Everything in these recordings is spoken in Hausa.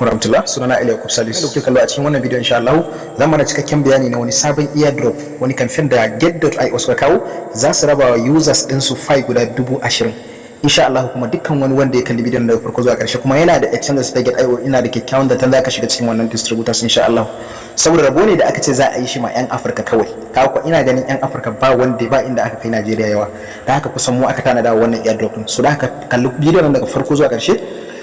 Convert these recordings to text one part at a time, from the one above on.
Warahmatullah. Sunana Iliya Yakub Salisu da kuke kallo. A cikin wannan bidiyo, insha Allah, zan mana cikakken bayani na wani sabon airdrop, wani campaign da Gate.io suka kawo. Za su raba wa users din su Pi guda 20,000, insha Allah. Kuma dukkan wani wanda ya kalli bidiyon daga farko zuwa karshe kuma yana da exchange ta Gate.io, ina da kyakkyawan da za ka shiga cikin wannan distributors, insha Allah, saboda rabo ne da aka ce za a yi shi ma 'yan Afirka kawai. Kawo ko ina ganin 'yan Afirka ba wanda ba inda aka kai Najeriya yawa, da haka kusan mu aka tanada wannan airdrop din. So da haka, kalli bidiyon daga farko zuwa karshe.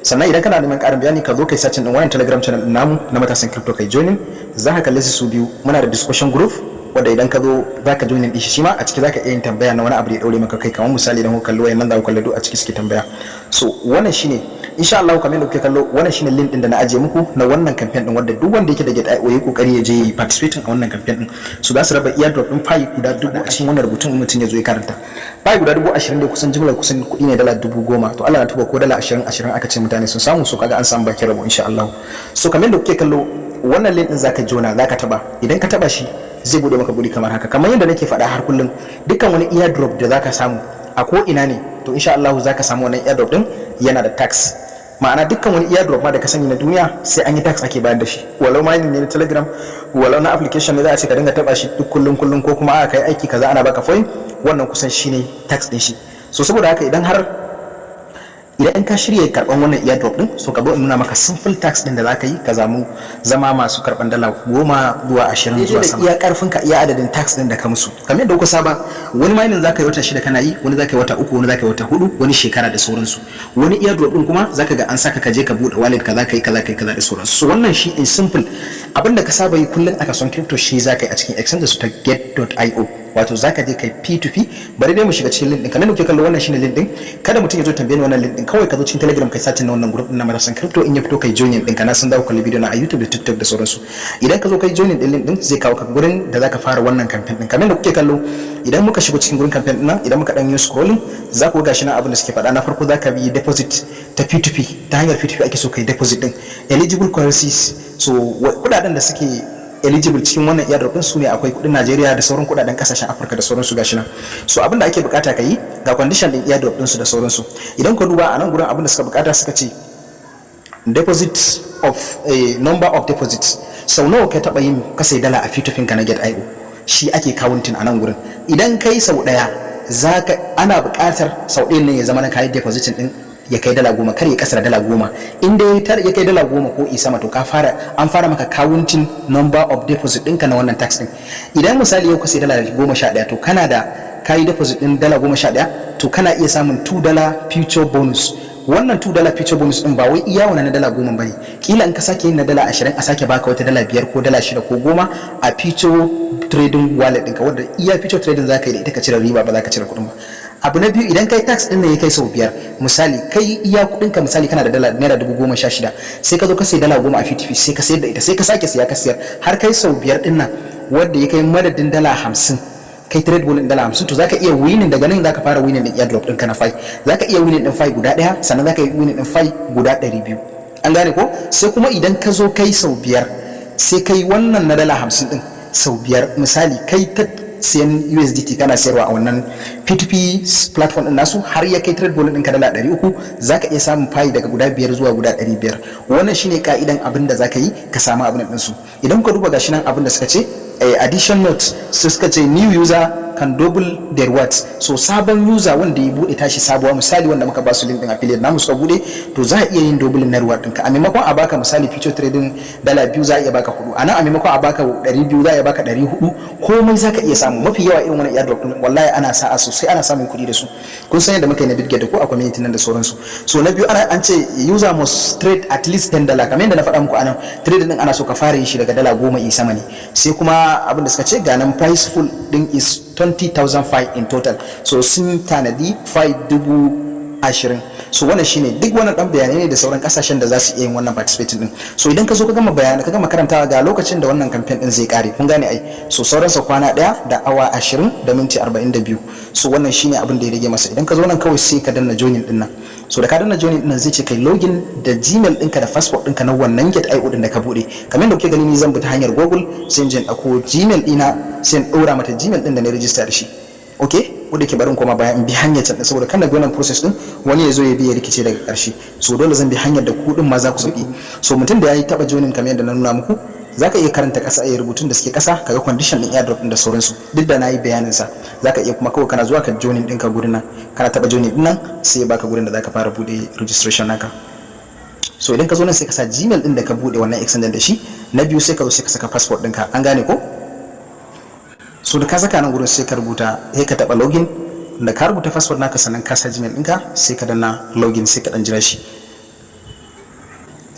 Sannan idan kana neman ƙarin bayani, ka zo kai searching din wannan Telegram channel din namu na Matasan Crypto, kai joining, za ka kalle su biyu. Muna da discussion group wanda idan ka zo za ka joining din shi, shi ma a ciki za ka iya yin tambaya na wani abu da ya daure maka kai. Kamar misali, idan kuka kallo wayannan, za ku kallo duk a ciki suke tambaya. So wannan shine, insha Allah, kamar yadda kuke kallo, wannan shine link din da na ajiye muku na wannan campaign din, wanda duk wanda yake da Gate.io yayi kokari ya je participating a wannan campaign din. So za su raba airdrop din Pi guda 20,000. A cikin wannan rubutun mutum ya zo ya karanta, Pi guda 20,000 da kusan jimlar kusan kuɗi ne dala 10,000. To Allah na tuba, ko dala ashirin ashirin aka ce mutane sun samu, so kaga an samu bakin rabo, insha Allah. So kamar yadda kuke kallo, wannan link din zaka jona, zaka taba. Idan ka taba shi, zai bude maka guri kamar haka. Kamar yadda nake faɗa har kullum, dukkan wani airdrop da zaka samu a ko ina ne, to insha Allah zaka samu wannan airdrop din yana da task. Ma'ana, dukkan wani airdrop ma da ka sani na duniya, sai an yi task ake bayar da shi, walau mining ne na Telegram, walau na application ne za a ce ka dinga taba shi duk kullum kullum, ko kuma aka kai aiki kaza ana baka point. Wannan kusan shine task din shi. So saboda haka, idan har idan ka shirya karban wannan airdrop din, so ka zo in nuna maka simple task din da zaka yi ka zamu zama masu karban dala 10 zuwa 20 zuwa sama, iya karfin ka, iya adadin task din da ka musu. Kamar yadda kuka saba, wani mining zaka yi wata 6 kana yi, wani zaka yi wata 3, wani zaka yi wata 4, wani shekara da sauransu. Wani airdrop din kuma zaka ga an saka ka je ka bude wallet kaza, kai kaza, kai kaza da sauransu. So wannan shi in simple, abinda ka saba yi kullun a kasuwan crypto, shi zaka yi a cikin exchange su ta Gate.io, wato zaka je kai P2P. Bari dai mu shiga cikin link din. Kamar muke kallo, wannan shine link din. Kada mutum ya zo tambaye ni wannan link din. Kawai ka zo cikin Telegram, kai searching na wannan group din na Matasan Crypto. In ya fito, kai joining din ka. Na san za ku kalli bidiyo na a YouTube da TikTok da sauransu. Idan ka zo kai joining din link din, zai kawo ka gurin da zaka fara wannan campaign din. Kamar da kuke kallo, idan muka shigo cikin gurin campaign din nan, idan muka dan yi scrolling, za ku ga gashi nan abin da suke faɗa. Na farko, zaka bi deposit ta P2P. Ta hanyar P2P ake so kai deposit din eligible currencies. So kudaden da suke eligible cikin wannan airdrop din su ne akwai kudin Najeriya da sauran kudaden kasashen Afirka da sauransu, gashi nan. So abin da ake bukata ka yi, ga condition din airdrop din su da sauransu. Idan ka duba a nan gurin, abin da suka bukata, suka ce deposit of a number of deposits, sau nawa ka taba yin ka sai dala a P2P ka na Gate.io, shi ake counting a nan gurin. Idan kai sau daya, zaka ana bukatar sau ɗayan nan ya zama na kayi depositing din ya kai dala 10, kar ya kasar dala 10. In dai ya kai dala 10 ko isa ma, to ka fara an fara maka counting number of deposit ɗinka na wannan task ɗin. Idan misali yau ka sai dala 11, to kana da kayi deposit ɗin dala 11, to kana iya samun $2 future bonus. Wannan $2 future bonus din ba wai iya wannan na dala 10 bane. Kila in ka sake yin na dala 20, a sake baka wata dala 5 ko dala 6 ko 10 a future trading wallet ɗinka, wanda iya future trading zaka yi da ita ka cire riba, ba za ka cire kuɗin ba. Abu na biyu, idan kai task din ne ya kai sau 5, misali kai iya kuɗin ka, misali kana da dala naira 16,000, sai ka zo ka sai dala 10 a P2P, sai ka sayar da ita, sai ka sake siya ka sayar, har kai sau 5 din nan, wanda ya kai madadin dala 50, kai trade volume dala 50, to zaka iya winning. Daga nan zaka fara winning din airdrop ɗinka na Pi. Zaka iya winning din Pi guda ɗaya, sannan zaka yi winning din Pi guda 200. An gane ko? Sai kuma idan ka zo kai sau 5, sai kai wannan na dala 50 din sau 5, misali kai ta siyan USDT kana sayarwa a wannan P2P platform din nasu, har ya kai trade volume ɗinka dala 300, zaka iya samun Pi daga guda 5 zuwa guda 500. Wannan shine ka'idan abin da zaka yi ka samu abin din su. Idan ka duba, gashi nan abin da suka ce, addition note su suka ce new user can double their rewards. So sabon user wanda ya bude tashi sabuwa, misali wanda muka ba su link din affiliate namu suka bude, to za a iya yin double na reward ɗinka. A maimakon a baka misali future trading dala 2, za a iya baka 4 a nan. A maimakon a baka 200, za a iya baka 400. Komai za ka iya samu. Mafi yawa irin wannan airdrop din, wallahi ana sa'a sosai, ana samun kuɗi da su. Kun san yadda muka yi na Bitget da ko a community nan da sauransu. So na biyu, ana an ce user must trade at least $10. Kamar yadda na faɗa muku anan, trade din ana so ka fara yin shi daga dala 10 i sama ne. Sai kuma abin da suka ce, ga nan, prize pool din is 20,000 Pi in total. So sun tanadi Pi 20,000. So wannan shine duk wannan dan bayanai ne da sauran kasashen da za su iya yin wannan participating din. So idan ka zo ka gama bayanai, ka gama karantawa, ga lokacin da wannan campaign din zai kare. Kun gane ai? So sauransa kwana 1 da awa 20 da minti 42. So wannan shine abin da ya rage masa. Idan ka zo nan, kawai sai ka danna joining din nan. So da ka danna joining din nan, zai ce kai login da Gmail ɗinka da password ɗinka na wannan Gate.io din da ka bude. Kamar yadda kuke gani, ni zan bi ta hanyar Google, sai in je in ɗauko Gmail ɗina, sai in ɗora mata Gmail ɗin da na register da shi. Okay. Ko da ke barin koma baya in bi hanyar can, saboda kan na bi wannan process din, wani ya zo ya bi ya rikice daga ƙarshe. So dole zan bi hanyar da ku din ma za ku sauki. So mutum da ya yi taba joining, kamar yadda na nuna muku, za ka iya karanta ƙasa, a rubutun da suke ƙasa, kaga condition din airdrop din da sauransu, duk da na yi bayanin sa. Za ka iya kuma kawai kana zuwa ka joining ɗinka gurin nan, kana taba joining din nan, sai ya baka gurin da za ka fara bude registration naka. So idan ka zo nan, sai ka sa Gmail din da ka bude wannan exchanger da shi. Na biyu, sai ka zo sai ka saka password ɗinka. An gane ko? So da ka saka nan gurin, sai ka rubuta, sai ka taba login. Da ka rubuta password naka, sannan ka sa Gmail ɗinka, sai ka danna login, sai ka dan jira shi.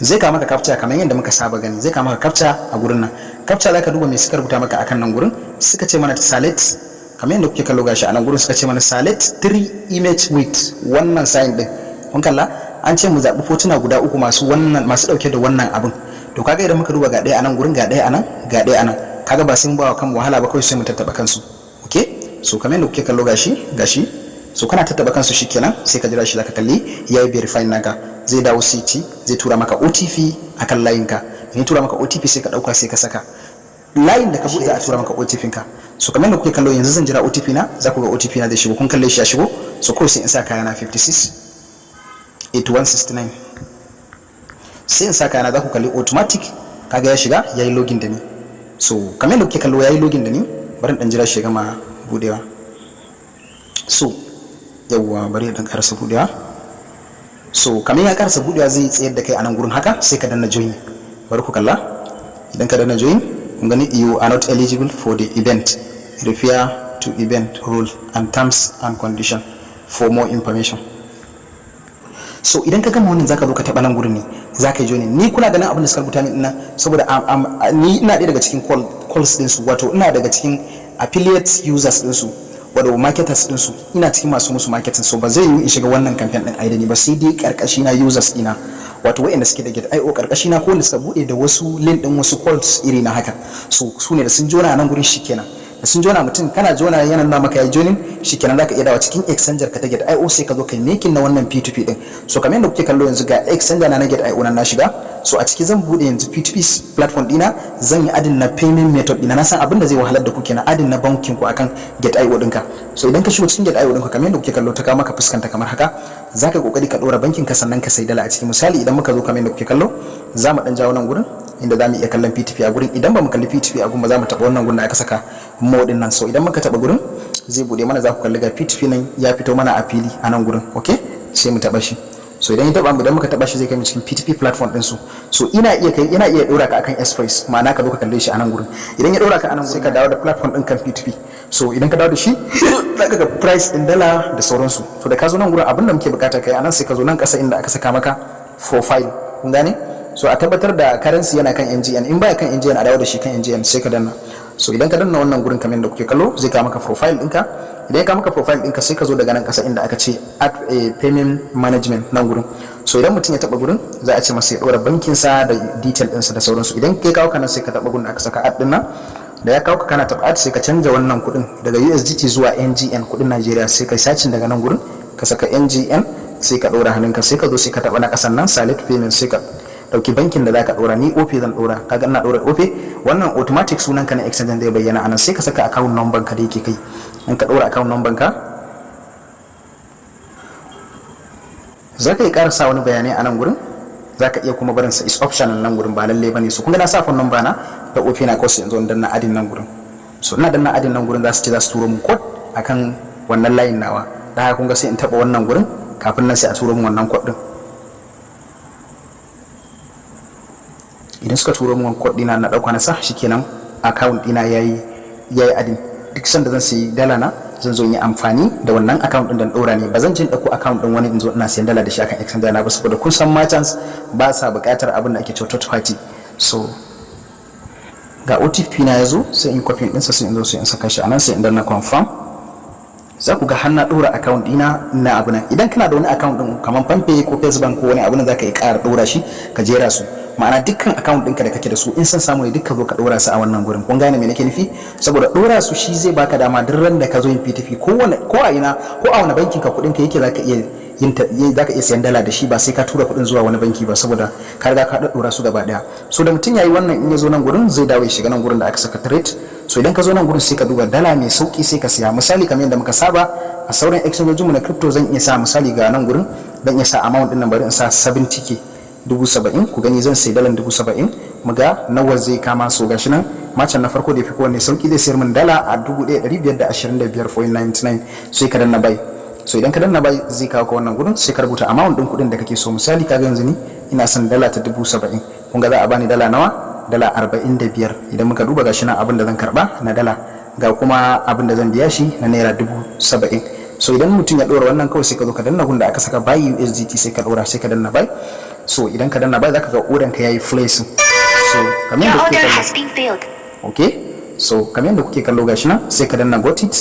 Zai kawo maka captcha kamar yadda muka saba gani. Zai kawo maka captcha a gurin nan. Captcha, za ka duba me suka rubuta maka akan nan gurin. Suka ce mana select, kamar yadda kuke kallo, gashi a nan gurin suka ce mana "Select three image with wannan sign din". Kun kalla, an ce mu zaɓi fotuna guda uku masu wannan, masu ɗauke da wannan abin. To kaga idan muka duba, ga ɗaya a nan gurin, ga ɗaya a nan, ga ɗaya a nan. Kaga ba sai mun ba wa kan wahala ba, kawai sai mu tattaɓa kansu. Okay, so kamar yadda kuke kallo, gashi, gashi. So kana tattaba kansu, shikenan, sai ka jira shi. Zaka kalli yayi verify naka, zai dawo city, zai tura maka OTP akan layin ka. In tura maka OTP, sai ka dauka, sai ka saka layin da ka buɗe, za a tura maka OTP ka. So kamar yadda kuke kallo, yanzu zan jira OTP na. Za ku ga OTP na zai shigo. Kun kalle shi, ya shigo. So kawai sai in sa kayana, 56 8169, sai in sa kayana. Za ku kalli automatic, kaga ya shiga, yayi login da ni. So kamar yadda kuke kallo, yayi login da ni. Bari in dan jira shi ya gama budewa. So yawwa, bari ya dan karasa budewa. So kamar ya karasa budewa, zai tsayar da kai a nan gurin haka, sai ka danna join. Bari ku kalla. Idan ka danna join, kun gani, "You are not eligible for the event. Refer to event rule and terms and condition for more information." So idan ka gama wannan, zaka zo ka taba nan gurin ne, zaka yi joining. Ni kuna ganin abin da suka rubuta min ina, saboda ni ina ɗaya daga cikin calls din su, wato ina daga cikin affiliate users din su, wato marketers din su. Ina cikin masu musu marketing. So ba zai yi in shiga wannan campaign din aidani ba, sai dai karkashi na users ina, wato waɗanda suke da Gate.io karkashi na, ko wanda suka bude da wasu link din wasu calls iri na haka. So su ne da sun jona nan gurin, shikenan. Da sun jona, mutum kana jona, yana nuna maka ya joining, shikenan, zaka iya dawo cikin exchanger ka ta Gate.io, sai ka zo kai making na wannan P2P din. So kamar yadda kuke kallo, yanzu ga exchanger na na Gate.io nan na shiga. So a ciki zan bude yanzu P2P platform dina, zan yi adding na payment method dina. Na san abin da zai wahalar da ku kenan, adding na bankin ku akan Gate.io dinka. So idan ka shigo cikin Gate.io dinka, kamar yadda kuke kallo, ta kawo maka fuskanta kamar haka. Zaka yi kokari ka dora bankin ka, sannan ka sai dala a ciki. Misali, idan muka zo, kamar yadda kuke kallo, za mu dan jawo nan gurin inda za mu iya kallon P2P a gurin. Idan ba mu kalli P2P a gurin ba, za mu taɓa wannan gurin da aka saka more din nan. So idan muka taɓa gurin, zai bude mana. Za ku kalli ga P2P nan ya fito mana a fili a nan gurin. Okay, sai mu taɓa shi. So idan ya taba, idan muka taba shi, zai kai mu cikin P2P platform din su. So ina iya kai, ina iya dora ka akan Express, ma'ana ka zo ka kalle shi a nan gurin. Idan ya dora ka a nan, sai ka dawo da platform din kan P2P. So idan ka dawo da shi, zaka ga price din dala da sauransu. To da ka zo nan gurin, abin da muke bukata kai anan, sai ka zo nan kasa inda aka saka maka profile. Kun gane? So a tabbatar da currency yana kan NGN. In baya kan NGN, a dawo da shi kan NGN, sai ka danna. So idan ka danna wannan gurin, kamar yadda kuke kallo, zai kawo maka profile ɗinka. Idan ya kawo maka profile ɗinka, sai ka zo daga nan ƙasa inda aka ce "Add a payment management", nan gurin. So idan mutum ya taba gurin, za a ce masa ya ɗora bankin sa da detail ɗinsa da sauransu. Idan kai kawo kana, sai ka taba gurin da aka saka add ɗin nan. Da ya kawo ka, kana taba add, sai ka canja wannan kuɗin daga USDT zuwa NGN, kuɗin Najeriya. Sai ka searching daga nan gurin, ka saka NGN, sai ka ɗora hannunka. Sai ka zo, sai ka taba na ƙasan nan, select payment, sai ka dauki bankin da zaka dora. Ni OPay zan dora. Kaga ina dora OPay. Wannan automatic sunan ka na exchange zai bayyana anan. Sai ka saka account number ka da yake kai. In ka dora account number ka, zaka iya ƙara sa wani bayanai a nan gurin, zaka iya kuma barin sa, is optional nan gurin, ba lalle bane. So kun ga na sa phone number na da OPay na, kawai yanzu in danna adding nan gurin. So ina danna adding nan gurin, za su ce za su turo mun code akan wannan layin nawa. Da haka kun ga sai in taba wannan gurin, kafin nan sai a turo mun wannan code din. Idan suka turo mun code dina, na dauka na sa, shikenan, account dina yayi adding. Duk sanda zan sayi dala na, zan zo in yi amfani da wannan account din da na dora ne. Ba zan jin dauko account din wani in zo ina sayan dala da shi akan exchange na ba, saboda kun san merchants ba sa buƙatar abin da ake cewa third party. So ga OTP na yazo, sai in copy ɗinsa, sai in zo, sai in saka shi anan, sai in danna confirm. Za ku ga har na ɗora account ɗina na abu nan. Idan kana da wani account ɗin kamar PalmPay ko First Bank ko wani abu nan, za ka iya ƙara ɗora shi, ka jera su. Ma'ana, dukkan account ɗinka da kake da su, in san samu ne, dukka zo ka ɗora su a wannan gurin. Kun gane me nake nufi? Saboda ɗora su shi zai baka dama duk ran da ka zo yin P2P, ko wani, ko a ina, ko a wani bankin ka kuɗin ka yake, zaka iya sayan dala da shi, ba sai ka tura kuɗin zuwa wani banki ba, saboda ka riga ka ɗaɗɗora su gaba ɗaya. So da mutum yayi wannan, in ya zo nan gurin, zai dawo ya shiga nan gurin da aka saka trade. So So idan ka zo nan gurin, sai ka duba dala mai sauki, sai ka siya. Misali, kamar yadda muka saba a sauran exchange mu na crypto, zan iya sa, misali, ga nan gurin zan iya sa amount din nan, bari in sa 70K, 70,000. Ku gani, zan sai dalan 70,000, mu ga nawa zai kama. So gashi nan, merchant na farko da ya fi kowanne sauki zai sayar min dala a 1525.99. Sai ka danna buy. So idan ka danna buy, zai kawo ka wannan gurin, sai ka rubuta amount din kuɗin da kake so. Misali, kaga yanzu ni ina son dala ta 70,000. Kun ga za a bani dala nawa? Dala 45. Idan muka duba, gashi nan abin da zan karba na dala, ga kuma abin da zan biya shi na naira 70,000. So idan mutum ya dora wannan, kawai sai ka zo ka danna gun da aka saka buy USDT, sai ka dora, sai ka danna buy. So idan ka danna buy, zaka ga order ka yayi placing. So kamar yadda kuke kallo, okay, so kamar yadda kuke kallo, gashi nan, sai ka danna got it.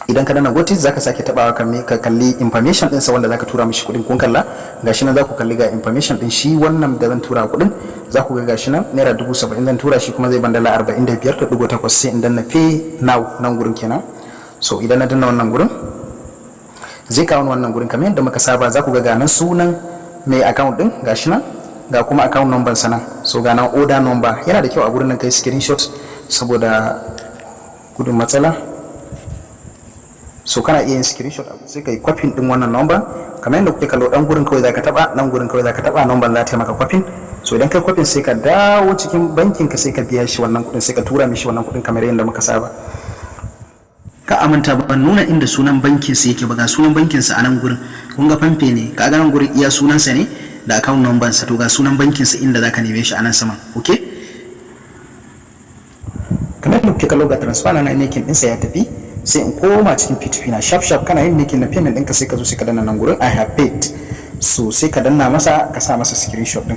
Idan ka danna got it, zaka sake tabawa ka kalli information ɗinsa wanda zaka tura mishi kuɗin. Kun kalla, gashi nan, za ku kalli ga information ɗin shi wannan da zan tura kuɗin. Za ku ga gashi nan, naira 70,000 zan tura shi, kuma zai ban dala 45.8. Sai in danna pay now nan gurin kenan. So idan na danna wannan gurin, zai kawo wannan gurin kamar yadda muka saba. Za ku ga ganan sunan mai account ɗin, gashi nan, ga kuma account number sana. So ga nan order number. Yana da kyau a gurin nan kai screenshot saboda gudun matsala. So kana iya yin screenshot, sai kai copy din wannan number. Kamar yadda kuke kallo, dan gurin kawai zaka taba, nan gurin kawai zaka taba, number za ta yi maka copy. So idan kai copy, sai ka dawo cikin bankin ka, sai ka biya shi wannan kudin, sai ka tura mishi wannan kudin kamar yadda muka saba. Ka amanta ban nuna inda sunan bankin sa yake ba. Ga sunan bankin sa a nan gurin. Kun ga PalmPay ne. Ka ga nan gurin iya sunan sa ne da account number sa. To ga sunan bankin sa inda zaka neme shi a nan saman, okay? Kamar yadda kuke kallo, ga transfer na making ɗinsa ya tafi. Sai in koma cikin P2P na sharp sharp. Kana yin making na payment ɗinka, sai ka zo, sai ka danna nan gurin "I have paid". So sai ka danna masa, ka sa masa screenshot din.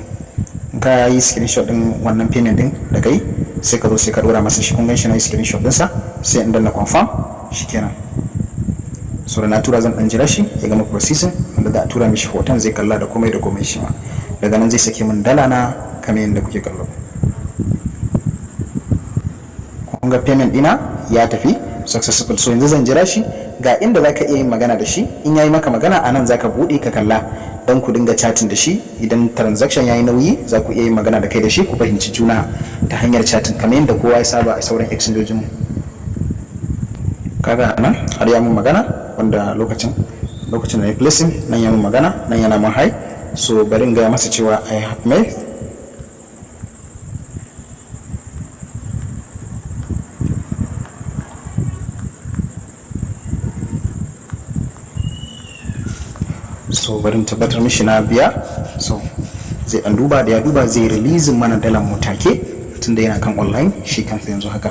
In ka yi screenshot din wannan payment din da kai, sai ka zo, sai ka dora masa shi. Kun gan shi, na yi screenshot ɗinsa, sai in danna confirm. Shikenan. So da na tura, zan dan jira shi ya gama processing, wanda za a tura mishi hoton, zai kalla da komai da komai shi ma. Daga nan zai sake min dala na kamar yadda kuke kallo. Kun ga payment dina ya tafi successful. So yanzu zan jira shi. Ga inda zaka iya yin magana da shi. In yayi maka magana, anan zaka bude ka kalla don ku dinga chatting da shi. Idan transaction yayi nauyi, za ku iya yin magana da kai da shi, ku fahimci juna ta hanyar chatting, kamar yadda kowa ya saba a sauran exchange mu. Kaga nan har ya mun magana, wanda lokacin da ya placing nan ya mun magana, nan yana mun hi. So bari in gaya masa cewa "I have made". So bari in tabbatar mishi na biya. So zai dan duba, da ya duba zai release mana dalan mu take, tunda yana kan online shi kansa yanzu haka.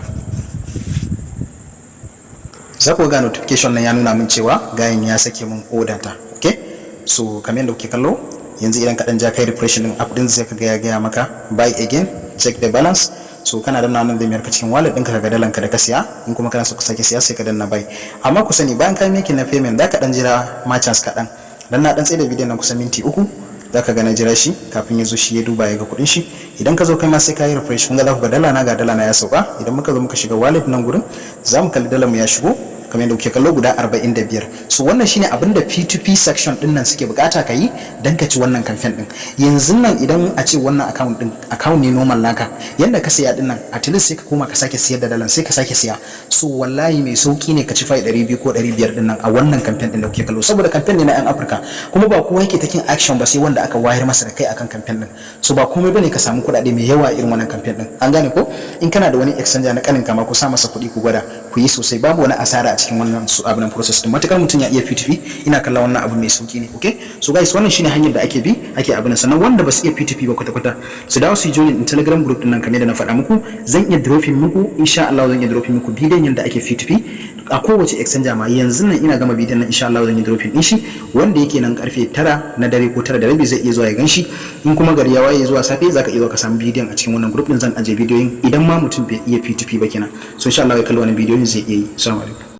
Za ku ga notification nan ya nuna min cewa gayin ya sake mun order ta. Okay, so kamar yadda kuke kallo yanzu, idan ka dan ja kai refresh din app din, zai ka ga ya gaya maka "Buy again, check the balance". So kana danna nan, zai mayar ka cikin wallet ɗinka, ka ga dalan ka da ka siya. In kuma kana so ka sake siya, sai ka danna buy. Amma ku sani, bayan ka making na payment, za ka dan jira merchants kaɗan. Dan na dan tsaye da bidiyon nan kusan minti 3, za ka ga na jira shi kafin ya zo shi ya duba ya ga kuɗin shi. Idan ka zo kai ma, sai ka yi refresh. Kun ga, za ku ga dala na, ga dala na ya sauka. Idan muka zo muka shiga wallet nan gurin, za mu kalli dalar mu ya shigo kamar yadda kuke kallo, guda 45. So wannan shine abin da P2P section din nan suke bukata ka yi dan ka ci wannan campaign din. Yanzu nan, idan a ce wannan account din account ne normal naka, yanda ka siya din nan, at least sai ka koma ka sake siyar da dalan, sai ka sake siya. So wallahi mai sauki ne ka ci Pi 200 ko 500 din nan a wannan campaign din da kuke kallo, saboda campaign ne na yan Afirka, kuma ba kowa yake taking action ba sai wanda aka wayar masa da kai akan campaign din. So ba komai bane ka samu kuɗaɗe mai yawa irin wannan campaign din, an gane ko? In kana da wani exchanger na kanin kama, ku sa masa kuɗi, ku gwada ku yi sosai. Babu wani asara a cikin wannan su abin process din, matukar mutum ya iya P2P. Ina kallon wannan abu mai sauki ne. Okay, so guys, wannan shine hanyar da ake bi ake abin. Sannan wanda ba su iya P2P ba kwata kwata, su dawo su join in Telegram group din nan. Kamar da na faɗa muku, zan iya dropping muku, insha Allah zan iya dropping muku bidiyon yadda ake P2P a kowace exchanger ma. Yanzu nan ina gama bidiyon nan, insha Allah zan yi dropping din shi. Wanda yake nan karfe 9 na dare ko 9:30 zai iya zuwa ya ganshi. In kuma gari ya waye zuwa safe, zaka iya zuwa ka samu bidiyon a cikin wannan group din. Zan aje bidiyoyin, idan ma mutum bai iya P2P ba kenan. So insha Allah ya kalli wannan bidiyoyin, zai iya yi. Assalamu alaikum.